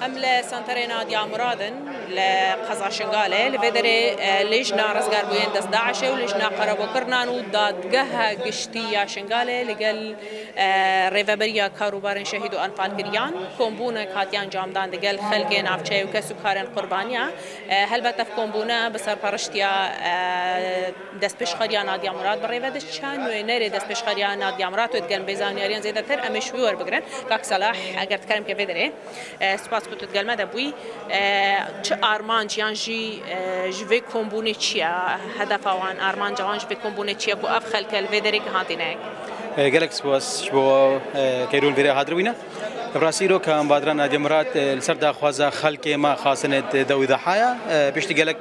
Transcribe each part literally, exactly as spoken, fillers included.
Em li Senterê Nadiya Murad in, li qeza Şingalê, li vê derê, e, Lêjna Rizgarbûyên Dest DAIŞê û Lêjna Qerebokirinan û Dadgeha Giştî ya Şingalê li gel, e, Rêveberiya Karûbarên Şehîd û Enfalkiriyan kombûnek hatiye encamdan digel xelkê navçeyê û kes û karên qurbaniya. E, helbet ev kombûne bi serpereştiya, e, destpêşxeriya Nadiya Murad bi rêve diçe. Nûnerê destpêşxeriya Nadiya Murad wê digel bê zanyariyan zêdetir em ê ji wî werbigrin. Kak Selah, eger dikarim ke vê derê. E, spas ku tu digel me de bûyî. E, çi armanc yan jî, e, ji vê kombûnê çi ye? Hedefa wan, armanca wan ji vê kombûnê çi ye ku ev xelke li vê derê gihandîne? E, gelek spas ji bo, e, keyrûn vêrê hadir bûyîne. Bi rastî îro ke em badira Nadiya Murad, e, li ser daxwaza xelkê me xastinê de wî dahaya, e, piştî gelek,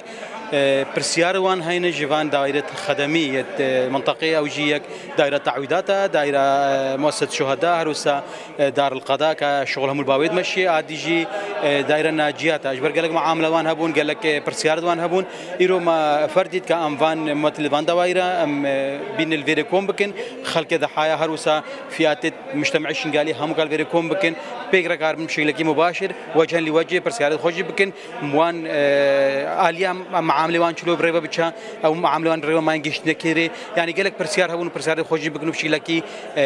e, pirsyar wan heyne ji van daîret xedemî yet, e, minteqê ew jî yek daîra te'wîdata, daîra, e, muesset şuheda, her wisa e, Darul Qeda ke şixul hemû li bawê dimeşî, a dî jî, e, daîra naciyata. Ji ber gelek muamele wan hebûn, gelek, e, pirsyar wan hebûn. Îro me ferdît ke em van met li van dawayî re, em, e, bînin li vêrê kom bikin. Xelkê dihaya her wisa fiyatê mujtemê Şingalî hemû kal vêrê kom bikin. Pêk re karibin bi şeklekî mubaşir, wecihên li wecihê pirsyarê xwe jî bikin. Wan, e, aliya muamele wan çilo bi rê ve biçe, ew muamele wan rê ve mayên giştine kêrê. Yani gelek pirsyar hebûn, pirsyarê xwe jî bikin û bi şeklekî, e,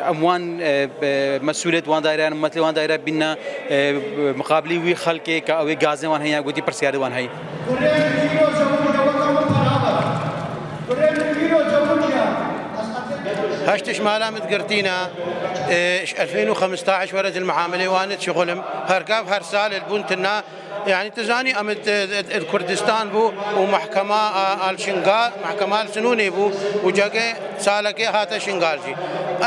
em wan, e, be-, mesûlê di wan daîreyan, mimetlê wan daîre bîne, e, miqabilî wî xelkê ke ew ê gazên wan heye, gotî pirsyarê wan heye. Heşt şmala min digirtîne, e, ji elfên û xemstaş were di muamelê wan de şixulim. Her gav her sal li bûn tine. Yani tu zanî em di, di, di Kurdistan bû û mehkema, a, al Şingal, mehkema al Sinûnê bû û cegê salekê hate Şingal jî.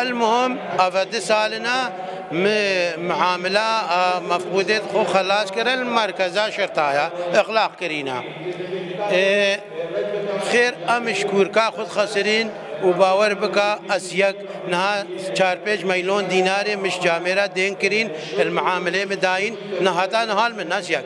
El muhim, eve du salina mi muamela, a, mefqûdê xwe xelas kirin, merkeza şirtaya, ixlaq kirîne. E, xêr em ji kûrka xwe dixesirîn û bawer bike ez yek niha çar pênc meylon dînarê min ji camêra dên kirîn, li muamelê min dayîn, niha ta niha li min nas yek.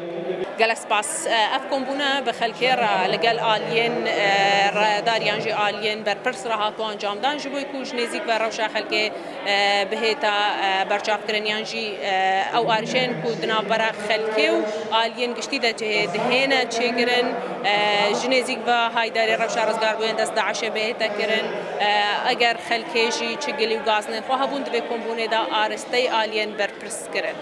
Gelek spas. Ev kombûne bi xelkê re li gel aliyên, e, redar yan jî aliyên berpirs re hatiye encamdan, ji bo ku ji nêzîk ve rewşa xelkê, e, bihête, e, berçavkirin yan jî, e, ew arîşên ku di navbera xelkê û aliyên giştî de cihê dihêne çêkirin, e, ji nêzîk ve haydarê rewşa rizgarbûyên dest DAIŞê bihête kirin, e, eger xelkê jî çi gilî û gazinên xwe hebûn, di vê kombûnê de arasteyî aliyên berpirs kirin.